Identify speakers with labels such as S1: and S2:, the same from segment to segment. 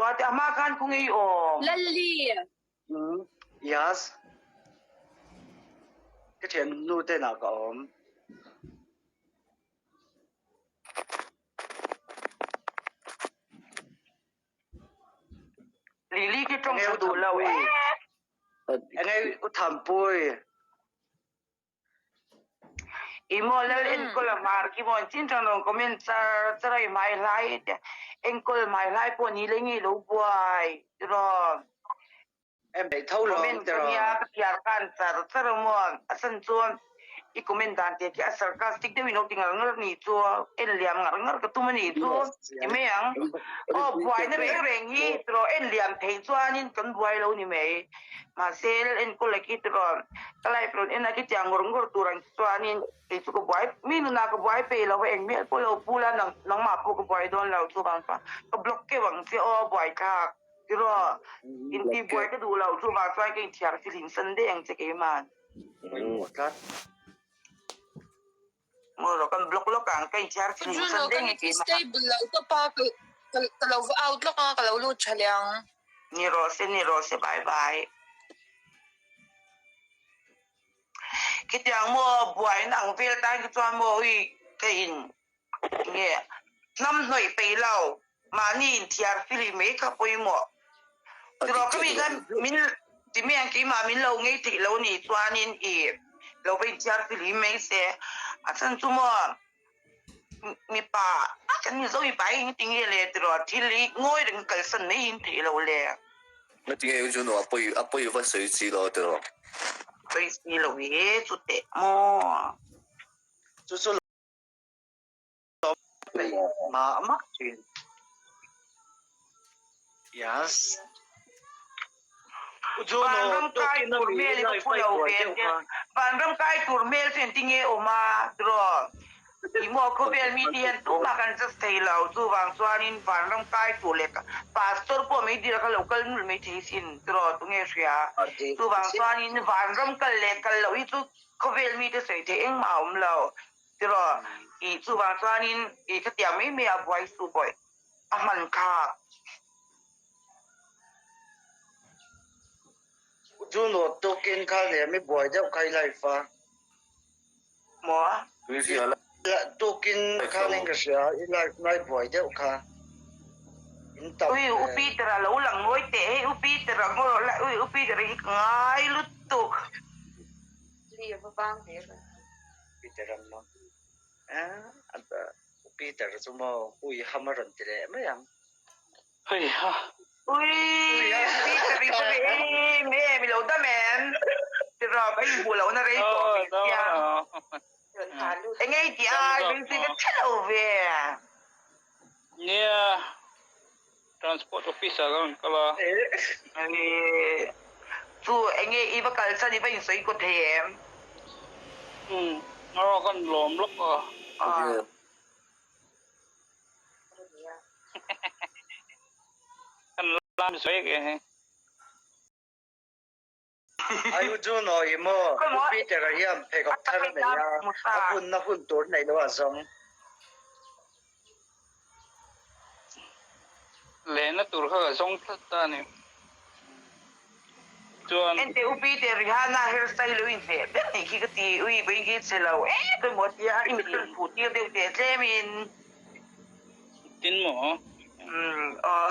S1: Ruate a hma khan khaw ngei awm.
S2: Lalli.
S3: Umm yes. Ka thian nu te nah ka awm.
S1: Lily khi tawng tha duh lo e.
S3: Engei u Thampui.
S1: I maw lal enkawl a hmar khi maw chin chang rawn comment char char a i hmai hlai te enkawl hmai hlai pawh ni le nge lo buai tiraw.
S3: Em beih tho lawm
S1: Comment ka
S3: tiraw.
S1: nia ka thiar khan char char a maw a san chuan i comment dan te khi a sarcastic deuhin lo ti ngar ngar ni chu en liam ngar ngar ka tum a nih chu ti mai ang. Aw buaina reng reng hi tiraw en liam theih chuanin kan buai lo ni mai. Mahse enkawl leh khi tiraw ka life rawn en a khitiang ngawr ngawr tur ang chuanin kei chu ka buai mi nunah ka buai peih lo va eng hmel pawh lo pu la nang nangmah pawh ka buai dawn lo chuvang chuan ka block keuh ang che aw buaithlak tiraw inti buai ka duh lo chuvang chuan ka inthiar filim san daih ang che keimah. Maw rawh kan block lawk ang ka inthiar filim san
S2: Juno
S1: daih
S2: ka
S1: ang
S2: ni
S1: keimah.
S2: stable lo tawp a ka lo va out lawk a ka lo lut tha leh ang.
S1: Ni rawh se ni rawh se bye bye. Khitiang maw buaina ang vel tan khi chuan maw ui ka in nge hnam hnawih peih lo mahni inthiar fili mai kha pawimawh. Tiraw ka mi khan min ti mai ang keimah min lo ngei theih lo nih chuanin i lo va inthiar fili mai se a chhan chu maw mipa kan Mizo mipa hi engti nge le tiraw thil hi ngawi reng kalsan mai in theih lo le.
S4: Ngatinge u Juno a pawi a pawi va sawi chi lo tiraw.
S1: Sawi si lo e chuteh maw.
S3: Chu chu lawm mah mah thin. Yes. U Juno
S1: Vanram kai
S3: tukin a
S1: tur
S3: mi
S1: hmel i va
S3: life
S1: phu
S3: a i
S1: lo
S3: buai
S1: ve
S3: deuh
S1: tia.
S3: kha.
S1: Vanram kai tur hmel chu engtin nge awm a tiraw? I maw khawvel mi te hian tumah kan just thei lo chuvang chuanin vanram kai tur leh pastor pawh mai dira kha lo kal nulh mai thei sin tiraw tunge hria? Chuvang chuanin vanram kal leh kal loh hi chu khawvel mi te sawi theih engmah a awm lo tiraw? I chuvang chuanin i khatiang mai mai a buai su bawih a hman thlak.
S3: Juno tukin kha nen mi buai deuh kha i life a.
S1: Maw?
S3: Tukin khan in ka hria i life nai buai deuh kha. In tam
S1: Ui u Peter a lo lang ngawi teh hei u Peter a ngaw rawh la ui u Peter hi ka ngai lutuk.
S2: Li a va vang ve reng.
S3: Peter an maw? U Peter chu maw hui ham a rawn ti leh mai ang.
S5: Hei ha.
S1: Ui Peter i ka ve em em i lo dam em? Tiraw ka inhmuh lohna rei tawh ve sia. Enge i tih a i ring ka hre lo ve.
S5: Nia Transport office ah ka rawn kal a.
S1: Chu enge i va kal chan i va insawi kaw thei em?
S5: Umm aw kan lawm lawk a. Kan lam sawi ke he.
S3: Ai u Juno i maw u Peter a hian pheikhawk thar a nei a, a bunna hun tur nei lo a zawng.
S5: Lehna tur kha ka zawng tlat ta a ni. Chuan.
S1: Ente u Peter Rihanna hairstyle lo inhmeh ber nih khi ka ti ui vawiin khi che lo e ka maw tia i mit rawn phuh tir deuh teh tlem in.
S5: Tin maw?
S1: Umm aw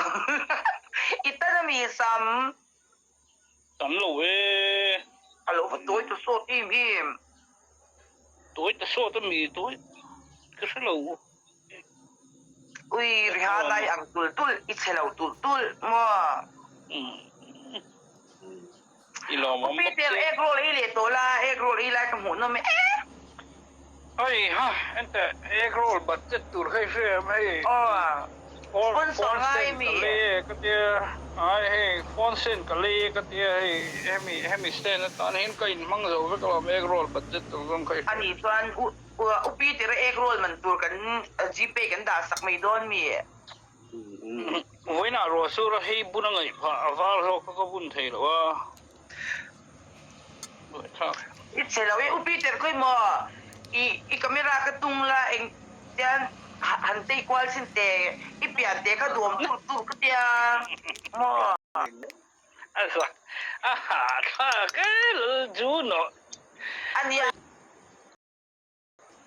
S1: i tan ami sam.
S5: Tam lo e.
S1: A lo va tawi ta sawt em em.
S5: Tawi ta sawt a mi tawi ka hre lo.
S1: Ui Rihanna i ang tul tul i chhe lo tul tul maw.
S5: I lawm awm bawk
S1: si. Egg roll ei leh tawh la egg roll ei lai ka hmuh nawm e.
S5: Hei ha enteh egg roll budget tur kha i hre em hei.
S1: Aw.
S5: Phone sen ka lei e ka tia ai hei phone sen ka lei e ka tia hei hemi hemi stand atan hian ka inhmang zo vek alawm egg roll budget tur zawng kha i hre.
S1: Ani chuan u u Peter a egg roll man tur kan gpay kan dah sak mai dawn mi?
S5: Vawiinah ruah sur a hei bun a ngaih phah a var zawk kha ka bun thei lo a. Buaithlak.
S1: I chhe lo e u Peter khawi maw i i camera ka tung la eng tian. Han tei kual chin te i pian te kha duam tur tur ka tia maw.
S5: A zak a hahthlak e lal Juno.
S1: Ania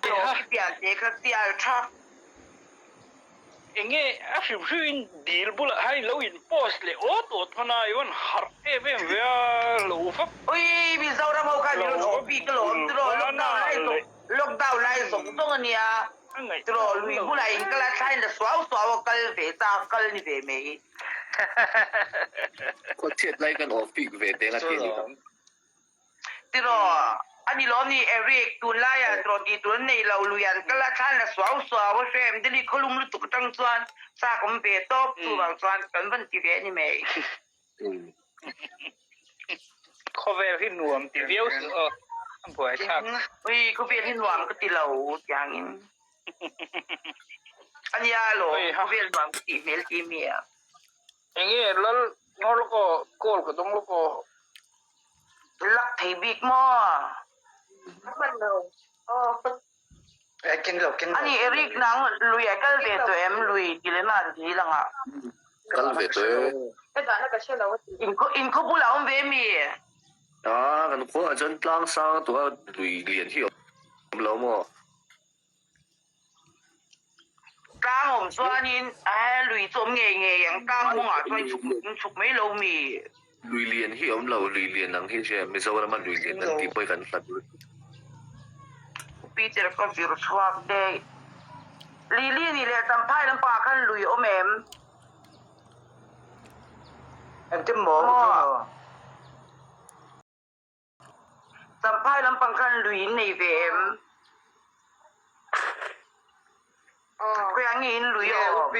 S1: i pian te kha sial tha.
S5: Enge a hrim hrim in dil bulah hian ilo in post leh awt awt hman a i van harh em em ve a lo vak.
S1: Ui Mizoram ho khan min rawn awh bik alawm tiraw lockdown lai zawng lockdown lai zawng zawng ania tiraw lui bulah in kal a thlain la suau suau a kal ve chak kal ni ve mai.
S4: Khawchhiat lai kan awh bik ve teng a ti a ni kha.
S1: Tiraw, a ni lawm ni Eric, tunlaiah tiraw tih tur an nei lo, lui an kal a, thlan la suau suau a hrem, Delhi khawlum lutuk atang chuan chak awm ve tawp, chuvang chuan kan van ti ve a ni mai.
S5: Khawvel hi nuam ti viau suh aw, a buaithlak.
S1: Ui, khawvel hi nuam ka ti lo tiangin. A nia alawm, khawvel nuam ka tih hmel ti mi a.
S5: Enge lal ngawr lawk aw, call ka dawng lawk aw.
S1: Lak thei bik maw?
S2: Hman lo aw.
S1: Ani Eric nang lui a kal ve tawh em lui ti leh man ti lang ah.
S4: Kal ve tawh e.
S2: Ka dahna ka hre lo a ti.
S1: In khaw bulah awm ve mi?
S4: Ah kan khua ah chuan tlang sang tua lui lian hi awm lo maw?
S1: Tlang awm chuanin a lui chu awm ngei ngei ang, tlang mawngah chuan chhuk chhuk mai lo mi.
S4: Lui lian hi awm lo, lui lian ang hi hria, Mizorama lui lian an tih pawh hi kan hlat lutuk.
S1: Peter ka vir chhuak daih. Lily nih leh Champhai lampangah khan lui awm em?
S3: Engtin maw?
S1: Maw? Champhai lampang khan lui in nei ve em? Khawiah nge in lui awm?